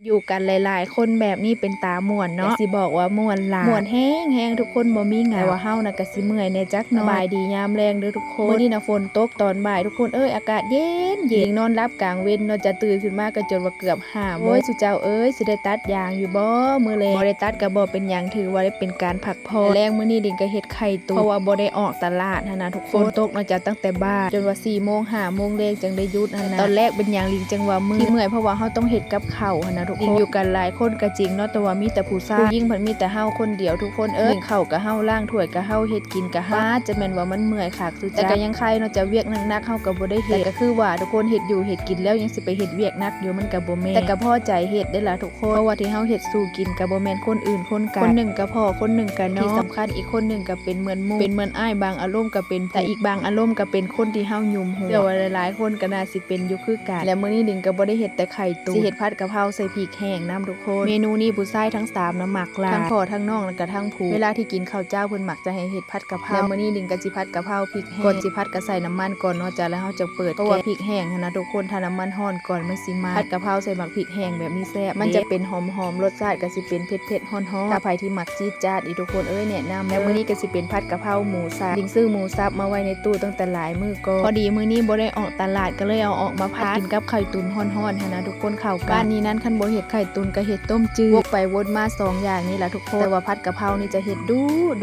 ຢູ່ກັນຫຼາຍໆຄົນແບບນີ້ເປັນຕາມ່ວນເນາະ ຢາກຊິບອກວ່າມ່ວນຫຼາຍ ມ່ວນແຮງໆ ທຸກຄົນບໍ່ມີເຫງົາ ແຕ່ວ່າເຮົານະກະຊິເມື່ອຍແດ່ຈັກໜ້ອຍ. ສະບາຍດີຍາມແລງເດີທຸກຄົນ ມື້ນີ້ນະຝົນຕົກຕອນບ່າຍ ທຸກຄົນເອີຍ ອາກາດເຢັນໆ ຍິງນອນຫຼັບກາງເວັນເນາະ ຈະຕື່ນຂຶ້ນມາກະຈົນວ່າເກືອບຫ້າໂມງ. ໂອ້ຍ ສຸເຈົ້າເອີຍ ຊິໄດ້ຕັດຢາງຢູ່ບໍ່ມື້ແລງ? ບໍ່ໄດ້ຕັດກະບໍ່ເປັນຫຍັງ ຖືວ່າໄດ້ເປັນການພັກ ພໍແລງມື້ນີ້ລິງກະເຮັດໄຂ່ຕຸນ ເພາະວ່າບໍ່ໄດ້ອອກຕະຫຼາດຫັ້ນນະທຸກຄົນ ຝົນຕົກເນາະຈາະ ຕັ້ງແຕ່ບ່າຍຈົນວ່າສີ່ໂມງຫ້າໂມງແລງຈັ່ງໄດ້ຢຸດຫັ້ນນະ. ຕອນແລກເປັນຫຍັງລິງຈັ່ງວ່າເມື່ອຍ? ທີ່ເມື່ອຍເພາະວ່າເຮົາຕ້ອງເຮັດກັບເຂົ້າຫັ້ນນະທຸກຄົນ ຢູ່ກັນຫຼາຍຄົນກະຈິງເນາະ ແຕ່ວ່າມີແຕ່ຜູ້ຊາຍ ຜູ້ຍິງພັດມີແຕ່ເຮົາຄົນດຽວທຸກຄົນເອີຍ ເຮັດເຂົ້າກະເຮົາ ລ້າງຖ້ວຍກະເຮົາ ເຮັດກິນກະເຮົາ ປາດ ຈະແມ່ນວ່າມັນເມື່ອຍຄັກສຸເຈົ້າ. ແຕ່ກະຍັງໄຄເນາະຈາະ ວຽກໜັກໆເຮົາກະບໍ່ໄດ້ເຮັດ ແຕ່ກະຄືວ່າທຸກຄົນ ເຮັດຢູ່ເຮັດກິນແລ້ວຍັງຊິໄປເຮັດວຽກໜັກຢູ່ ມັນກະບໍ່ແມ່ນ ແຕ່ກະພໍໃຈເຮັດເດ້ລະທຸກ ຄົນ ເພາະວ່າທີ່ເຮົາເຮັດສູ່ກິນກະບໍ່ແມ່ນຄົນອື່ນຄົນໄກ ຄົນໜຶ່ງກະພໍ່ ຄົນໜຶ່ງກະນ້ອງ ທີ່ສຳຄັນອີກຄົນໜຶ່ງກະເປັນເໝືອນໝູ່ ເປັນເໝືອນອ້າຍ ບາງອາລົມກະເປັນ ແຕ່ອີກບາງອາລົມກະເປັນຄົນທີ່ເຮົາຍຸມຫົວ. ເຊື່ອວ່າຫຼາຍໆຄົນກະໜ້າຊິເປັນຢູ່ຄືກັນ ແລະມື້ນີ້ລິງກະບໍ່ໄດ້ເຮັດແຕ່ໄຂ່ຕຸນ ຊິເຮັດຜັດກະເພົາໃສ່ພິກແຫ້ງນຳທຸກຄົນ. ເມນູນີ້ຜູ້ຊາຍທັງສາມນະມັກຫຼາຍ ທັງພໍ່ ທັງນ້ອງ ແລະກະທັງຜົວ ເວລາທີ່ກິນເຂົ້າເຈົ້າເພິ່ນມັກຈະໃຫ້ເຮັດຜັດກະເພົາ ແລະມື້ນີ້ລິງກະຊິຜັດກະເພົາພິກ ກ່ອນຊິຜັດກະໃສ່ນ້ຳມັນກ່ອນເນາະຈາ ແລ້ວເຮົາຈະເປີດແກະ ເພາະວ່າພິກແຫ້ງຫັ້ນນະທຸກຄົນ ຖ້ານ້ຳມັນຮ້ອນກ່ອນມັນຊິໄໝ້. ຜັດກະເພົາໃສ່ໝາກພິກແຫ້ງແບບນີ້ແຊບ ມັນຈະເປັນຫອມໆ ລົດຊາດກະຊິເປັນເຜັດໆ ຮ້ອນໆ. ຖ້າໃຜທີ່ມັກຈີດຈາດອີ່ທຸກຄົນເອີຍ ແນະນຳ. ແລ້ວມື້ນີ້ກະຊິເປັນຜັດກະເພົາໝູສັບ ລິງຊື້ໝູສັບມາໄວ້ໃນຕູ້ຕັ້ງແຕ່ຫຼາຍມື້ກ່ອນ ພໍດີມື້ນີ້ບໍ່ໄດ້ອອກຕະຫຼາດ ກະເລີຍເອົາອອກມາຜັດ ກິນກັບໄຂ່ຕຸນຮ້ອນໆຫັ້ນນະທຸກຄົນ ເຂົ້າກັນ. ບ້ານນີ້ນັ້ນຄັນບໍ່ເຮັດໄຂ່ຕຸນກະເຮັດຕົ້ມຈືດ ວົນໄປວົນມາສອງຢ່າງນີ້ລະທຸກຄົນ ແຕ່ວ່າຜັດກະເພົານີ້ຈະເຮັດດຸ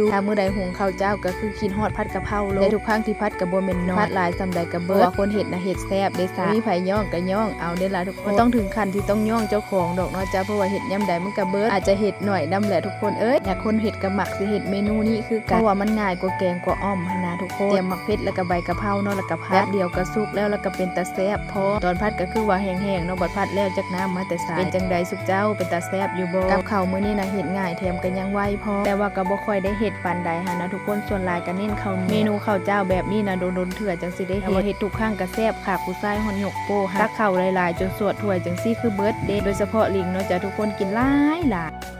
ໆ ຖ້າມື້ໃດຫຸງເຂົ້າເຈົ້າກະ ຄືຄິດຮອດຜັດກະເພົາໂລດ ແລະທຸກຄັ້ງທີ່ຜັດກະບໍ່ແມ່ນໜ້ອຍ ຜັດຫຼາຍສ່ຳໃດກະເບິດ ເພາະວ່າຄົນເຮັດນະເຮັດແຊບເດ້ຊະ ມີໃຜຍ້ອງກະຍ້ອງເອົາເດ້ລະທຸກຄົນ ບໍ່ຕ້ອງເຖິງຂັ້ນທີ່ຕ້ອງຍ້ອງເຈົ້າຂອງດອກເນາະຈາ ເພາະວ່າເຮັດຍາມໃດມັນກະເບິດ ອາດຈະເຮັດໜ້ອຍນຳແຫຼະທຸກຄົນເອີຍ. ຍາກຄົນເຮັດກະມັກຊິເຮັດເມນູນີ້ຄືກັນ ເພາະວ່າມັນງ່າຍກວ່າແກງກວ່າອ່ອມຫັ້ນນະທຸກຄົນ. ຕຽມໝາກເຜັດ ແລະກະໃບກະເພົາເນາະ ແລ້ວກະຜັດ ແປັບດຽວກະສຸກແລ້ວ ແລ້ວກະເປັນຕາແຊບພ້ອມ. ຕອນຜັດກະຄືວ່າແຫ້ງໆເນາະ ບັດຜັດແລ້ວຈັກນ້ຳມາແຕ່ໃສ ເປັນຈັ່ງໃດສຸເຈົ້າ ເປັນຕາແຊບຢູ່ບໍ່? ກັບເຂົ້າມື້ນີ້ນະເຮັດງ່າຍ ແຖມກະຍັງໄວພ້ອມ ແຕ່ວ່າກະບໍ່ຄ່ອຍໄດ້ເຮັດປານໃດຫັ້ນນະທຸກຄົນ ສ່ວນຫຼາຍກະເນັ້ນເຂົ້າໜຽວ. ເມນູເຂົ້າເຈົ້າແບບນີ້ນະດົນໆເທື່ອຈັ່ງຊິໄດ້ເຮັດ ແຕ່ວ່າເຮັດທຸກຄັ້ງກະແຊບຄັກ ຜູ້ຊາຍຮອດຍົກໂປ້ໃຫ້ ຕັກເຂົ້າຫຼາຍໆຈົນສວດຖ້ວຍຈັ່ງຊີ້ຄືເບິດເດ້ ໂດຍສະເພາະລິງເນາະຈາ ທຸກຄົນກິນຫຼາຍໆ.